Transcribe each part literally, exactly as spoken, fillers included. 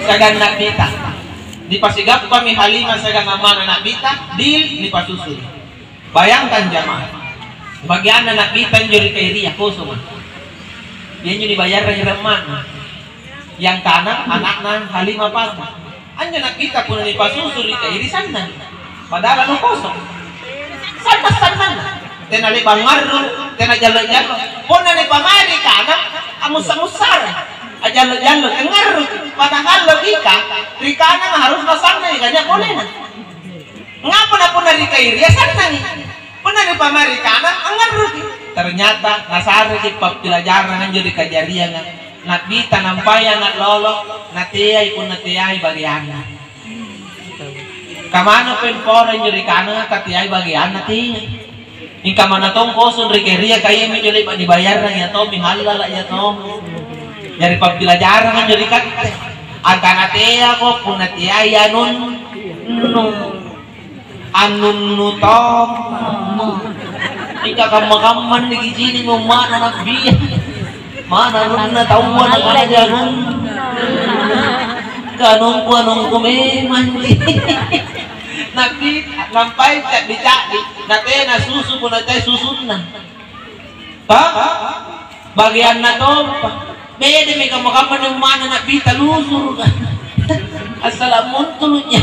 siagang Na'bita. Nipasigappami Halimah siagang amma'na Na'bita, deal nipasusui. Bayangkan, jamaah, bagianna Na'bita anjo ri kairia kosonga. Ianjo nibayarrang ri amma'na. Yang kanang ana'na Halimah Fathah. Anjo Na'bita punna nipasusu ri kairi sannang. Padahal anu kosong. Sannang-sannang. Tena le'ba' ngarru', tena jallo-jallo. Punna nipamai ri kanang, amussa-mussara. Ajallo-jallo, ngarru'. Padahal logika, ri kanang harusna sannang, kanya bolena. Ngapa na punna ri kairia sannangi? Punna nipamai ri kanang, angngarruki. Ternyata nasareki pappilajarang anjo ri kajarianga. Na'bita nampai ana' lolo, nateai punna teai bageanna. Kamana pemporo anjo ri kananga kateai bageanna teai. Mingka manna tong kosong ri kairia kayami anjo le'ba' nibayarrang iya tommi hallala' iya tommi. Jari pappilajarang anjo ri katte. Angkana teako punna teai anunnu. Annunnu tommo. Mingka kamma-kamma nikicini'mi umma'na Nabbia. Mana anunna taua nakana anunnu. Kanungku anungku memanji. Nabbi nampai ca'di-ca'di, natena susu punna teai susunna. Ha? Bageanna tompa. Bedami kamma-kamma ni umma'na Na'bita lusuruka. Assalamuntulu'ja.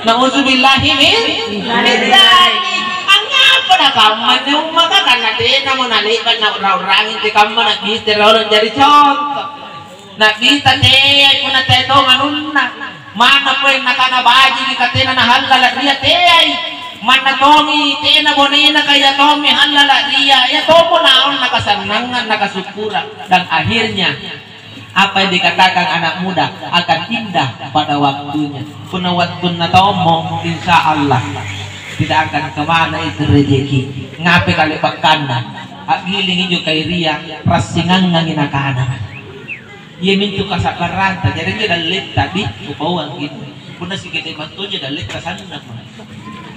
Nauzubillahi min, min dzalik. Angngapa nakamma ni ummaka, karena tenamo nale'ba' naurau-rangi te kamma Na'bita riolo jari conto. Na'bita teai punna teai tong anunna. Manna poeng nakana bajiki katena nahallala' ria teai. Manna tongi tena bonena kaya tommi hallala' ria, iya tommo naung nakasannangang nakasukkurang. Dan akhirnya apa yang dikatakan anak muda akan indah pada waktunya. Punna wattunna tommo, insya Allah tidak akan kemana itu rezeki. Ngape kale'bakkanna? A'giling injo kairia, rassingangangi nakana. Iamintu kasa'barranta, jari injo dalletta, di, kupauang gitu. Punna sikiddi mantoja dalletta sannang.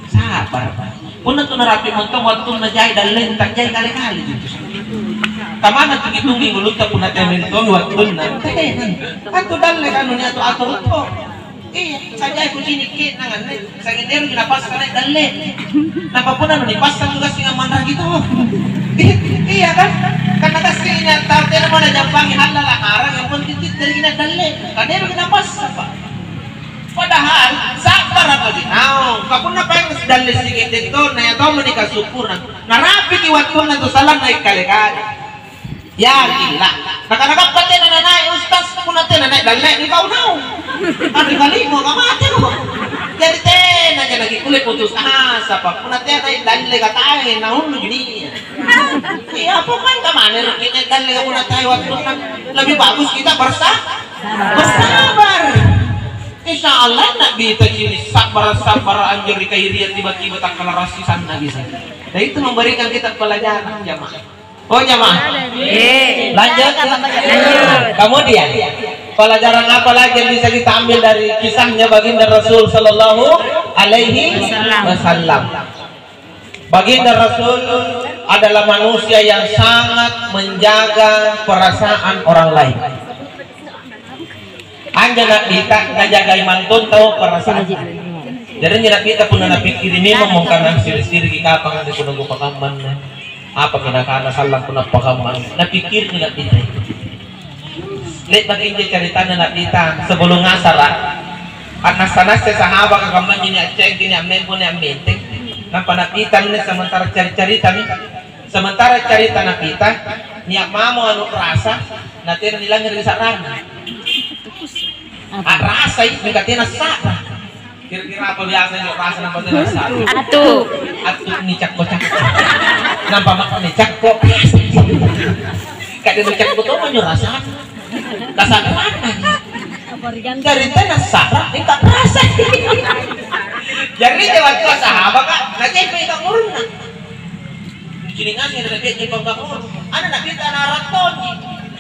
Sabar. Punna tu narapi mantong wattunna jai dallenta, jai kale-kale gitu. Kamana tu kitungi ulutta punna tementongi wattunna. Tena. Antu dalle kanu niatu atur to. Iya, sajai kucini' ke'nanga anne, sangnging ero' napassa nai' dalle. Nampa punna nipassa tu gassing ammanraki to. I-, iya kan? Karena gassing nia' tau tenamo najampangi hallala' arang, yang penting kitte ri nai' dalle. Kan ero'ki napassa, Pak. Padahal sa'barako di naung. Ka punna paeng dalle sike'de' tonna, iya tommo nikasukkurang. Narapiki wattunna tu sallang nai' kale-kale. Ya gila. Nakana kappa tena nanai' ustaz, punna tena nai' dalle ni kau naung. Anre kalimu ka mate mo. Jari tena ja lagi kulle putus asa, Pak. Punna tena nai' dalle katae naunnu junia. Iya, pokoknya kamane ro kita dalle ka punna tae wattunna. Lebih bagus kita bersa-, bersabar. Insya Allah, Na'bita cini' sabbara'-sabbara' anjo ri kairia tiba-tiba takkalarassi sanna' bisa. Dan itu memberikan kita pelajaran, jamaah. Oh, jamaah. Lanjut. Kemudian, pelajaran apa lagi yang bisa kita ambil dari kisahnya Baginda Rasul Sallallahu Alaihi Wasallam? Baginda Rasul adalah manusia yang sangat menjaga perasaan orang lain. Anjo Na'bita najagai mantong tau perasaan. Jari anjo Na'bita punna napikkiri memang mongkana siri-siriki kapang anne punna kupakamma anne. Apaki nakana sallang punna pakamma anne. Napikkiri Na'bita. Le'baki injo caritanna Na'bita sebelum ngasara. Annassa-nassai sahabaka kammanjo niaccayangki niammempo niammenteng. Nampa Na'bita anne sementara cari-caritami. Sementara carita Na'bita, nia' mamo anu rasa, natena nilangngere' ri sa'ranna. A'rasai, mingka tena sa'ra. Kira-kira apa biasa injo rasa nampa tena sa'ra? Attu. Attu nicakko-cakko. Nampa ma-, nicakko. Kade nicakko tommo injo rasana. Kasa'ranna. Jari tena sa'ra, mingka rasa. Jari injo wattua sahabaka, najeppei kamurunna. Cini' ngaseng ri Na'bita jeppang kamurung. Ana Na'bita naarak tonji.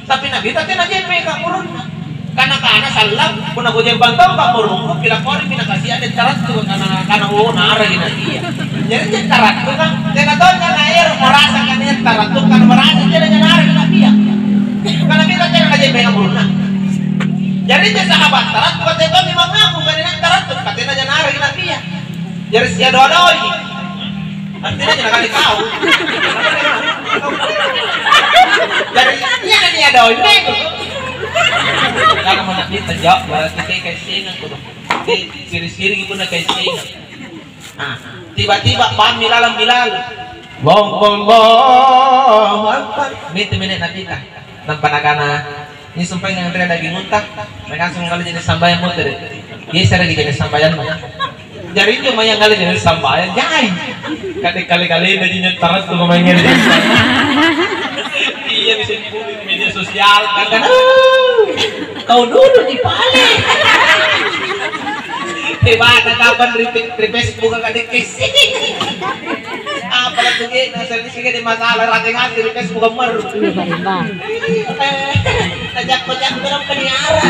Tapi Na'bita tena jeppang kamurunna. Kana-kana sallang, punna kujempang tau kamurungku, pila' koripi nakasi'a anne tarattu, kana, kana, "Oh, naaraki Na'bia." Jari, je tarattu kan, tena tonja naero' marasa kana tarattu, kana marasa tena naaraki Na'bia. Kana Na'bita tena najeppang kamurunna. Jari injo sahabatta, tarattu kate tongi mangngaku, kani nakke tarattu, katenaja naerangi Nabia. Jari sia doa-doai. Artinya jangan kali tahu. Jari, iya, nia doa itu. Karena mana kita jawab, berarti kayak kayak singa tuh. Siri-siri pun kayak singa. Nah, tiba-tiba pammi lalang Bilal. Allahu Akbar. Mintu minne Nabita. Nampa nakana, "Ini sumpae nganrea daging unta, nakana sumangala jenis sambayang motere. Geseraki jenis sambayangnu." Jari injo mae nganre jenis sambayang, jai. Kade kale-kalena ji nyattara tu pemain nganre jenis sambayang. Iya, bisa di media sosial, kan? Kau dulu di pale. Hebatna kapang ri, ri Facebook ka dikisi. Apa lagi na sering sih di masalah ranting hati ri Facebook meru. Iya, Pak Rimba. Eh, najakko-jakko orang peniara.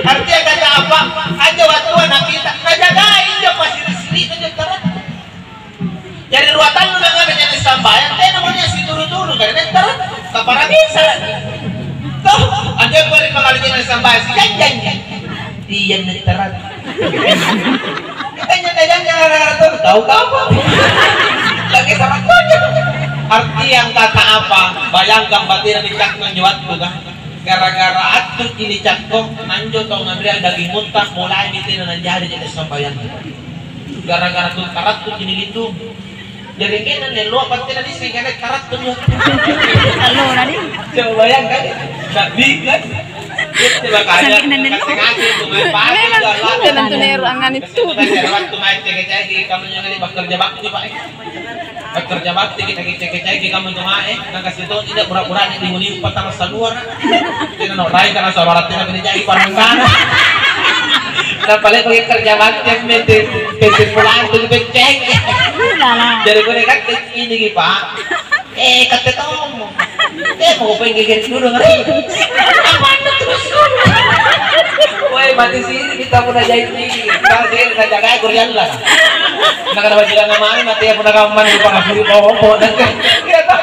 Artinya kata apa? Aja waktu anak kita najagai injo pasiri-siri aja terus. Jari rua tallu nangana jenis sambayang, tena maunia situru-turu, karena nentara kapara bisa. Toh, anjo pole pangala jenis sambayang, sijanjang. Iya, nentara. Kita nyata-nyata gara-gara tuh, tahu apa? Lagi sama saja. Arti yang kata apa? Bayangkan batina dicakna anjo wattu, kan? Gara-gara attuji nicakko, nanjo tau nganreang daging unta, mulai tena nanjari jenis sambayang. Gara-gara tu tarattuji nilindung. Jari kena nelloa pattena disseng kena tarattu. Allora, di. Coba bayangkan, Nabi kan? Coba kaya, Sangkina nenno. Kasih-kasih tu main pakai Memang tu Allah. Jalan tu nero angan itu. Kasih tu main jalan tu main cek-cek, kamu jangan di bakal jabak tu, Pak. Kerja bakti kita kecek-kecek kamu tu mae, nangkasi to tidak pura-pura ni di muni patang salua. Tena no rai kana suara tena bini jai parang kana. Na pale ko kerja bakti yang mente mente pulang tu becek. Jadi gue kata ini ki, Pak. Eh, kata tomo. Eh, mau pengen geger dulu ngeri. Apa terus? Woi, mati sini kita pun aja ini. Kita sini kita jaga kurian lah. Nakana bajikanna mange mate punna kamma ri pangasuru tompo, dan kan. Iya, toh?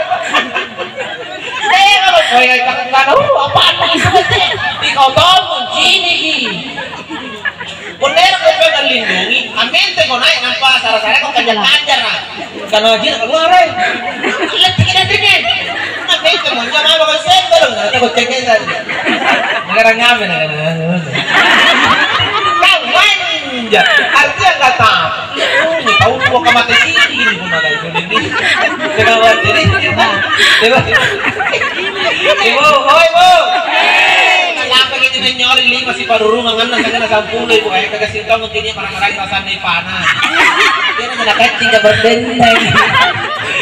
Eh, kalau saya kata, "Uh, apaan nih, sebetulnya?" Di kau tompo, sini, ki. Punna ero' kau pengen lindungi, ammente kau naik nampa sara-sara kau kanjang-kanjang, nah. Kana jira keluar, eh. Letiki dan dingin. Ammente mau nyamama kau sendok, nah, kau cengkesan. Negara ngamen, negara ngamen. Kau main. Iya, artinya kata, "Oh, tahu gua kamate sini ini pun ada itu ini." Kenapa jadi? Coba. Ibu, oh, Ibu. Kenapa gitu menyori lima si parurungan ngana kagak sampulo, Ibu, eh, kagak sintong mungkin dia marah-marah rasanya panas. Dia nanya kancing gak berdendeng.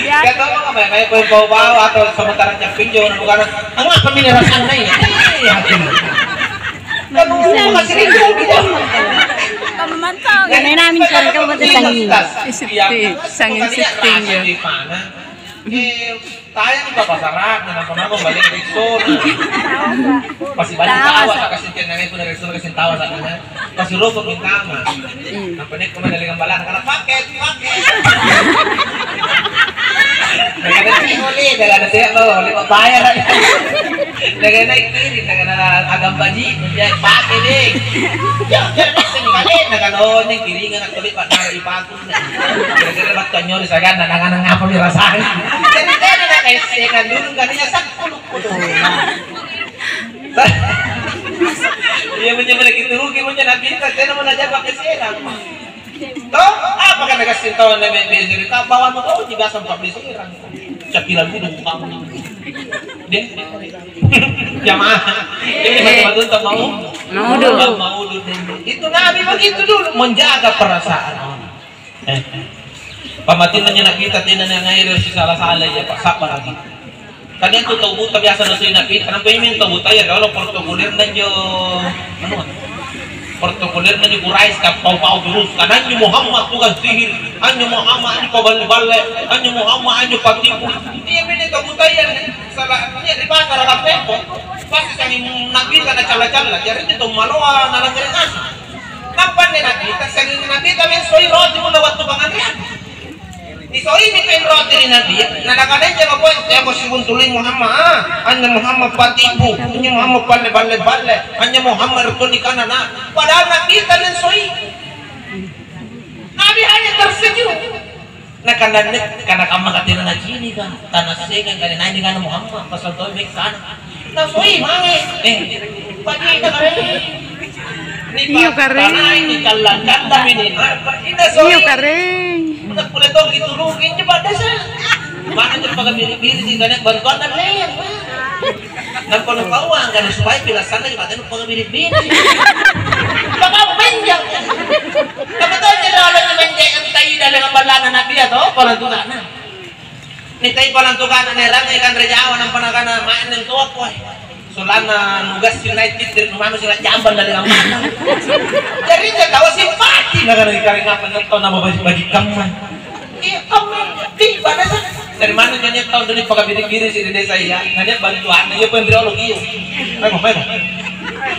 Ya. Gak tahu apa, apa, apa, bau-bau atau sementara capinjo, bukan, "Angapa ini rasanya ini?" Iya, hati. Kamu masih rindu gitu. Kamu mantau. Gak enak, minta kamu buat sangi. Siti, sangi siti, ya. Eh, tayang di papasaran, kenapa-napa balik Rexona. Masih banyak tawa, tak kasih tiang nangis pun Rexona kasih tawa sana. Kasih rokok minta mah. Hmm. Apa nih, kemana dengan balak? Karena paket, paket. Nagana cimoli, nagana tea' lo, lima bayar. Nagana kiri, nagana agam baji, ya pake deh. Ya, ya pasti balik, nagana oh, ini kiri, nggak kali pak nara ipatu. Kira-kira waktu nyori sagana, nagana ngapa mi rasanya? Jadi, jadi, nak, eh, saya kan dulu, kan, ya, sakulu. Iya, menyebelah gitu, rugi, menyebelah kita, saya mau najak pakai serang. Toh, apa kan kasih tahu nenek Bezir? Kau bawa mau kau juga sempat Bezir. Cakila dulu kamu. Deh. Jamaah. Ini betul-betul tak mau. Maulud. Tak mau dulu. Itu Nabi begitu dulu menjaga perasaan orang. Eh. Pamatinna nyenak kita tena nangai sisala-sala ya Pak, sabar lagi. Kan itu tau buta biasa na sui Nabi, nampa ini tau buta ya kalau protokolerna jo, anu, protokolerna jo Quraisy kan pau-pau terus, kan anjo Muhammad tukang sihir, anjo Muhammad anjo paballe-balle, anjo Muhammad anjo patipu. Iya, ini tau buta ya, salah, ini di pasar ada tempo, pasti sanging Nabi kan calla-calla, jadi itu tau maloa na lanjut ngasih. Nampa anne Nabi, tassengngi Nabi kami soi roti punna wattu panganreang. Nisoimi penroti ri Nabi, na nakana jama poeng, "Teako sibuntuli Muhammad, ah, anjo Muhammad patipu, anjo Muhammad balle-balle-balle, anjo Muhammad rutuni kanana." Padahal Nabi tena soi. Nabi hanya tersenyum. Nakana, "Nek, kana kamma katena nacinika, tanassengang kana nai nikana Muhammad, pasal tau mekkana." Nasoi mange. Eh, pagi na kare. Iyo, kare. Tanai ni kallang-kallang ini. Nasoi. Iyo, kare. Udah kuliah tong gitu rugi, coba desa. Mana coba kami biri-biri di kane bantuan dan lem. Nampa nupauang kan supaya pila sana juga tena pagabiri-biri. Bapak menjang. Tapi tahu tidak ada yang menjang yang tai dalam ballana Nabi atau palang tukana. Ni tai palang tukana nerangi kanre Jawa nampa nakana mae neng toa koe. Solana nugassi nai tittiri numanu sila jambang dari amana. Jadi dia tahu simpati nakana ikareng apa nyettong nama baji-baji kamma. Iya, kamu tiba desa. Dari mana nyanyi tahu dari pagabiri-biri sih di desa iya? Nanya bantuan iya pun riolo iyo. Ayo, ayo.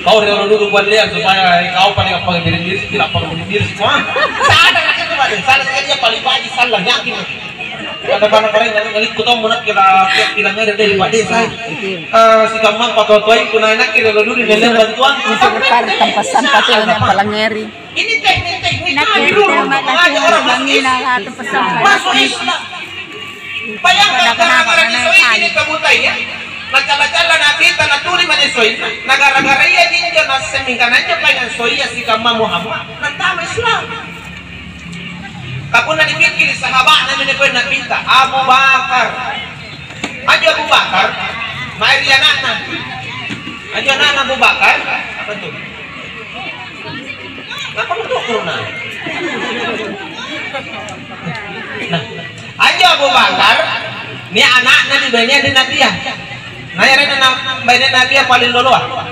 Kau riolo dulu buat lihat supaya kau paling apa biri-biri tidak perlu biri semua. Sana itu pada sana sekali dia paling baji salah yakin. Ada mana paling ngali kutong munak kira kira bilang ada dari Pak Desa. Eh, si kamang pakai tuai kuna enak kira dulu di bantuan. Untuk depan tempat sampah tuh yang palangeri. Ini teknik-teknik kami dulu, mengajak orang masuk Islam. Masuk Islam. Bayangkan gara-gara nisoiki ini kabutai ya. Nacalla-calla Nabi tanatuli manisoi. Na gara-gara ia jinjo nassemi kananjo paingan soia sikamma Muhammad. Nantama Islam. Kapunna dipikkiri sahaba'na mene poi Nabi ta, Abu Bakar. Anjo Abu Bakar, mae ri ana'na. Anjo ana'na Abu Bakar, apa tuh? Apa betul kuruna? Nah, anjo Abu Bakar, nia ana'na ri bainea ri Nabia. Nah, ya rena na bainea Nabia paling loloa.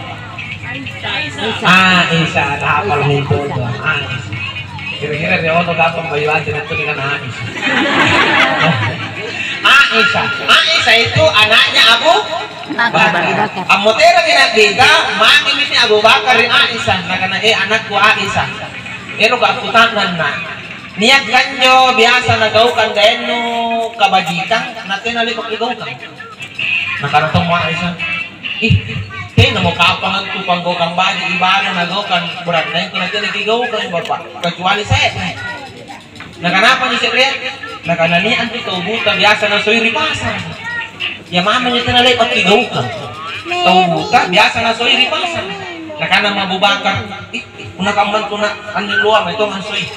Aisyah, nah, kalau mintu Aisyah. Kira-kira dia ono gampang bayu aja itu dengan Aisyah. Aisyah, Aisyah itu anaknya Abu Bakar. Ammoterang Nabi ta, mami mini Abu Bakar ri Aisyah, nakana, "Eh, anakku Aisyah, ero ka aku tangan nak. Niat kanjo biasa nagaukang gaennu kabajikang, na tena lepa kigaukang." Nakana tommo Aisyah, "Ih, tenamo kapang antu panggaukang baji ibadah nagaukang beratna itu na tena kigaukang, Bapak, kecuali se're." Nakanapa ni se'rea? Nakana, "Nia' antu tau buta biasa nasoi ri pasara. Ia mami anjo tena le'ba' kigaukang. Tau buta biasa nasoi ri pasara." Nakana Abu Bakar, "Ih, punna kammantu na anne loa mae tong ansoi.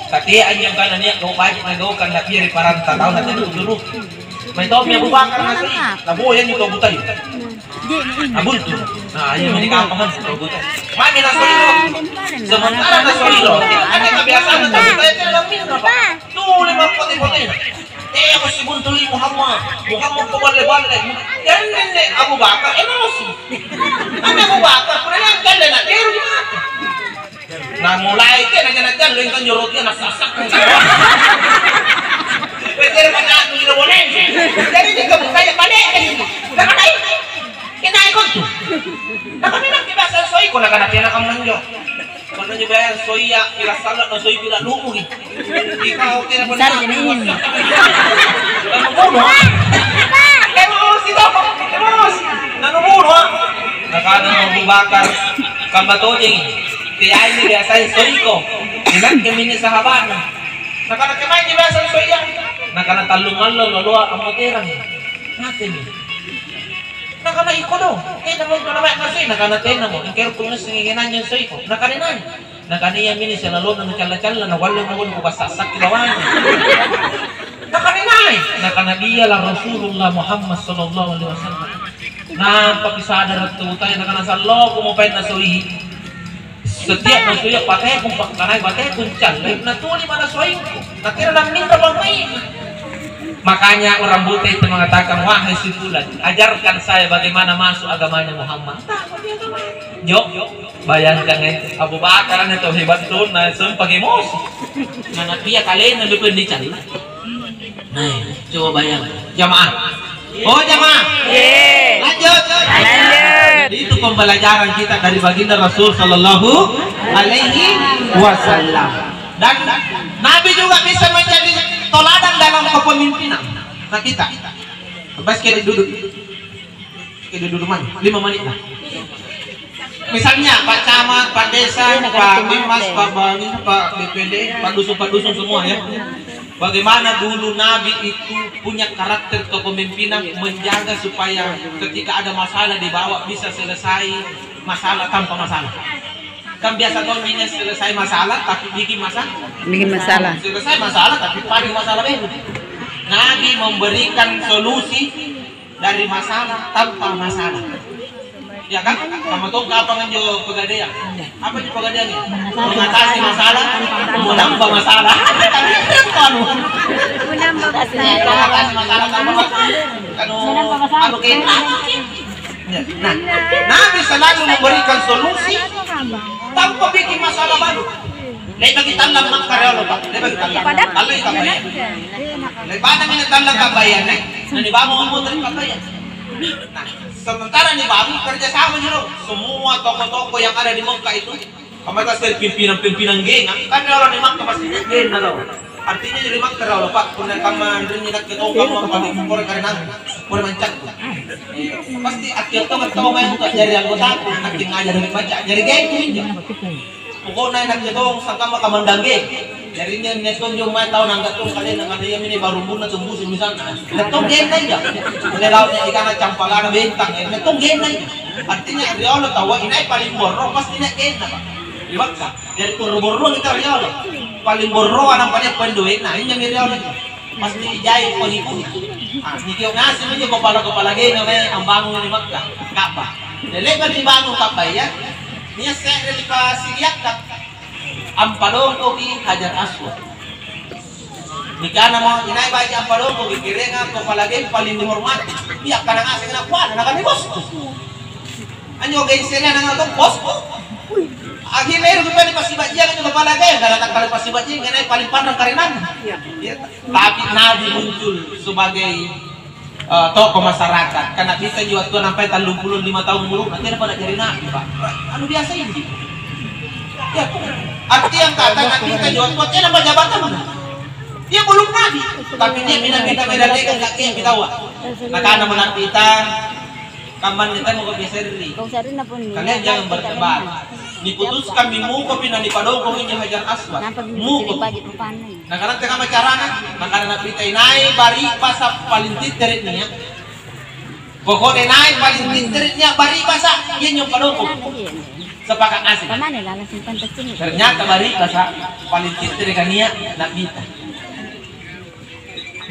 Katea anjo angkana nia' gau' baji' nagaukang nabia ri paranta tau natena tujulu." Mae tommi Abu Bakar nasoi, naboya anjo tau butaya. Nabuntu. Nah, iya meni kapang kan tau buta. Mami nasoi lo. Sementara nasoi lo, ada kebiasaan tau butaya tena laminna, Pak. Tuli mappote-potena. Eh, aku sibuntuli Muhammad. Muhammad paballe-balle. Jari nenne Abu Bakar emosi. Ane Abu Bakar, punna yang kalle na teru di mata. Namulai tena jana jallo yang kanjo rotia nasassak. Betul kan aku ino boleh. Jadi dia kamu kayak balik. Nakana, "Inai kontu." Nakana, "Inai biasa soiko," nakana, "Tena kammanjo." Kontu nyo bayar soia, pila sallo no soi pila lumu gitu. Ikau tena. Besar benar jenis. Emosi to, emosi. Nanu bunuh, ah. Nakana Abu Bakar, "Kamma tojeng. Teaini biasai soiko. Inakke mini sahabana." Nakana, "Kemae biasa soia?" Nakana, "Tallung allo loloa ammoterang. Matemi." Nakana, "Iko do, tena mo tuna mae masoi?" Nakana, "Tena mo, ingkero kungassengi nanya soiko." Nakana, "Nai." Nakana, "Iya mini silalona nucalla-calla, na walle mo kupassassakki bawang." Nakana, "Nai." Nakana, "Dialah Rasulullah Muhammad sallallahu alaihi wasallam. Nampa kisadara tu taya." Nakana, "Salloku mo paenna soi." Setiap nasoia patekung pakkanai, patekung calle, natuli mana soingku. Nakira namminta pammainna. Makanya orang buta itu mengatakan, "Wahai si fulan, ajarkan saya bagaimana masuk agamanya Muhammad." Jo, bayangkan, eh, Abu Bakar anne tau hebat tonna, sempat emosi. Nah, dia kalena betul dicari. Nah, coba bayangkan. Jamaah. Oh, jamaah. Ye. Lanjut. Lanjut. Jadi itu pembelajaran kita dari baginda Rasul sallallahu alaihi wasallam. Dan Nabi juga bisa menjadi Toladan dalam kepemimpinan. Nah, kita. Bas kede duduk. Kede duduk mana? Lima menit lah. Misalnya, Pak Camat, Pak Desa, Pak Bimas, Pak Bani, Pak B P D, Pak Dusun, Pak Dusun semua ya. Bagaimana dulu Nabi itu punya karakter kepemimpinan, menjaga supaya ketika ada masalah dibawa bisa selesai masalah tanpa masalah. Kan biasa tonji nia selesai masalah tapi bikin masalah. Bikin masalah. Selesai masalah tapi paling masalah baru. Nabi memberikan solusi dari masalah tanpa masalah. Ya kan? Sama tong apa nganjo pegadaian? Apa itu pegadaian ini? Mengatasi masalah, menambah masalah. Kan itu anu. Mengatasi masalah tanpa masalah. Anu, anu kayak Ya. Nah, Nabi selalu memberikan solusi tanpa bikin masalah baru. Le'baki tallang Makkah riolo, Pak. Le'baki tallang. Tallang Ka'baya. Le'ba'na minne tallang Ka'baya, eh. Nah, nibangung moto ri Ka'baya. Nah, sementara nibangung kerja sama nih, loh. Semua toko-toko yang ada di Mekah itu Kamma tasteri pimpinan-pimpinan genga, kan riolo ri Makkah pasti nia' genna tau. Artinya ri Makkah riolo, Pak, punna kamma anrinni nakke tau kamma paling pore karenang, pore mancakku. Iya, pasti akkia tong tau mae buka jari anggotaku, nakke ngajar ri baca, jari gengku injo. Pokokna nakke tong sangkamma kamandang geng. Jari injo nia' tonjo mae tau naangga' tong kalenna, karena iaminne barumbunna tumbusu misalna. Nia' tong genna injo. Punna lautnya ikana campalana bentang, nia' tong genna injo. Artinya riolo taua inai paling borro pasti nia' genna, Pak. Ri Makkah. Jari borro-borroang kita riolo. Paling borroa nampa nia' poeng doenna, injomi riolo. Pasti jai pengikutnya. Ah, nikio' ngaseng injo kepala-kepala genga mae ambangung ri Makkah. Ka'bah. Jadi le'ba' nibangung Ka'bah ya. Nia' se're ri pasiriakka. Ampadongkoki Hajar Aswad. Nikanamo inai baji' ampadongkoki, kereanga kepala geng paling dihormati. Iya, kana ngaseng nakuana, nakana, "Bosku." Anjo geng se'rea nangalo tong, "Bosku." Akhirnya itu kan passiba'jiang anjo kepala geng, karena takkala passiba'jiang, inai paling panrang karenanna. Iya. Iya. Tapi Nabi muncul sebagai eh, tokoh masyarakat. Karena kita juga tua nampai tallung pulo lima tahun umurna, tena pada jadi nabi, Pak. Anu biasa ini. Ya, arti yang kata nabi kita juga tua, tena pada jabatan. Dia belum nabi, tapi dia pindah-pindah beda dekat, gak kayak kita, Wak. Nah, karena mana kita, kamman kita mau ke Serri. Kalian jangan berdebat. Niputuskan mi muko pinna nipadongko injo Hajar Aswad. Muko. Nakarante kamma carana? Nakana Nabbita, "Inai bari'basa paling tittere' nia'. Pokokna inai paling tittere' nia' bari'basa, iyanjo padongko." Sepakat ngaseng. Ternyata bari'basa paling tittere' ka nia' Nabbita.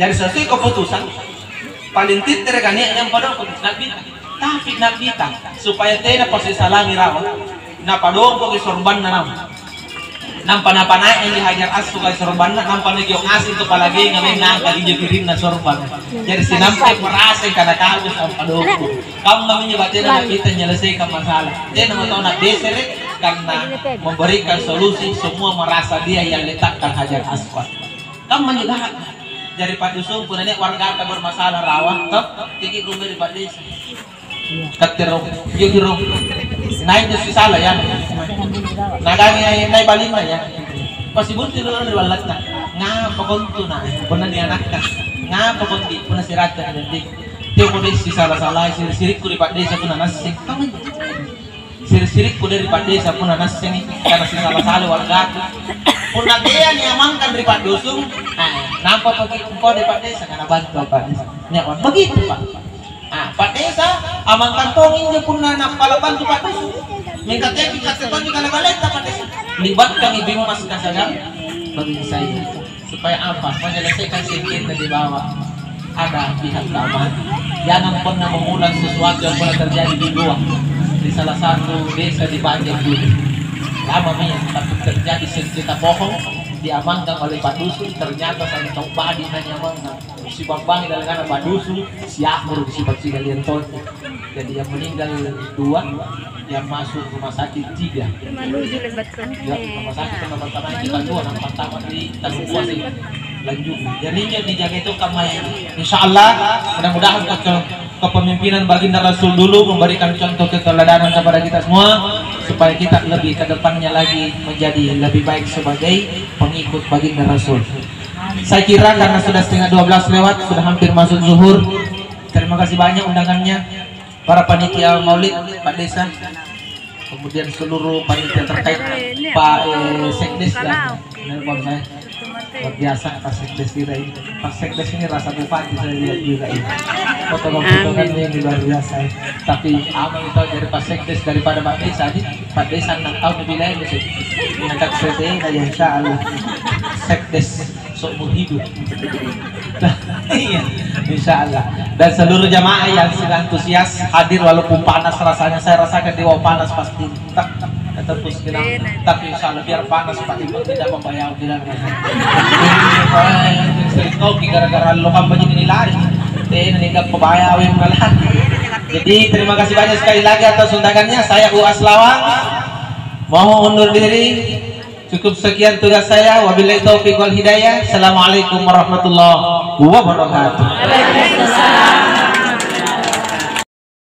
Jari sesuai keputusan, paling tittere' ka nia' yang padongko Nabbita. Tapi Nabbita, supaya tena pasisalangi rawa, napadongkoki sorbanna naung. Nampa napanaiki Hajar Aswad sorbanna, nampa nakio' ngaseng tu kepala genga, mennang angka injo birinna sorban. Jari sinampe merasa kana kagus ampadongko. Kammaminjo batena Nabbita menyelesaikan masalah. Tena mo tau nabbesere, karena memberikan solusi semua merasa dia yang letakkan Hajar Aswad. Kammanjo dahatna. Jari paddusung punna nia' wargata bermasalah rawa, tau tiki rumah ri paddesa. Katte rong, iya ki rong. Naik tu sisala ya. Nagangi naik balinna ya. Pasi buntu dulu ri ballatta. Ngapa kontu na? Punna ni anakka. Ngapa konti? Punna sirata ni dendi. Tio kode sisala-salai siri-sirikku ri paddesa punna nassing. Kammanjo. Siri-sirikku dari paddesa punna nassengi, karena sisala-sala wargaku. Punna tea niamangkan ri paddusung, eh, nampa paki engkau di paddesa, karena bantu paddesa. Nyawa begitu, Pak. Ah, paddesa, amangkan tong injo punna nappala bantu paddusung. Mingka tepi katte tonji kana baletta paddesa. Libatkan ibu mas kasagang bagi saya. Supaya apa? Menyelesaikan sengketa di bawah. Ada pihak keamanan. Jangan pernah mengulang sesuatu yang pernah terjadi di luar. Di salah satu desa di Banjar dulu. Lama nih, tapi terjadi sengketa pohon, diamankan oleh Pak Dusun, ternyata saya tahu badi hanya amankan. Si Bambang dalam anak Pak Dusun, si Akur, si Pak Sigalian Tonti. Jadi yang meninggal dua, yang masuk rumah sakit tiga. Menuju lebat. Ya, rumah sakit yang pertama yang kita dua, yang pertama di Tanjung Puas ini. Lanjut. Jadi yang dijaga itu kamar. Insya Allah, mudah-mudahan ke, kepemimpinan Baginda Rasul dulu memberikan contoh keteladanan kepada kita semua, supaya kita lebih ke depannya lagi menjadi lebih baik sebagai pengikut Baginda Rasul. Saya kira karena sudah setengah dua belas lewat, sudah hampir masuk zuhur. Terima kasih banyak undangannya, para panitia maulid, Pak Desa, kemudian seluruh panitia terkait, Pak, eh, Sekdes dan nelpon saya. Luar biasa Pak Sekdes kita ini. Pak Sekdes ini rasa bupati saya lihat juga ini. Potongan-potongannya ini luar biasa ya. Tapi aman itu dari Pak Sekdes daripada Pak Desa, di Pak Desa enam tahun lebih lain sih. Minta saya, ya, insya Allah. Sekdes seumur hidup. Iya, insya Allah. Dan seluruh jamaah yang sudah antusias hadir walaupun panas rasanya, saya rasakan di bawah panas pasti. Tak, kata terus bilang, tapi insya Allah biar panas Pak Ibu tidak membayar bilang. Sering kopi gara-gara lokam baju ini lari. Tena nih gak pebaya weng malah. Jadi terima kasih banyak sekali lagi atas undangannya. Saya Uas Lawang. Mohon undur diri. Cukup sekian tugas saya. Wabillahi taufiq wal hidayah. Assalamualaikum warahmatullahi wabarakatuh.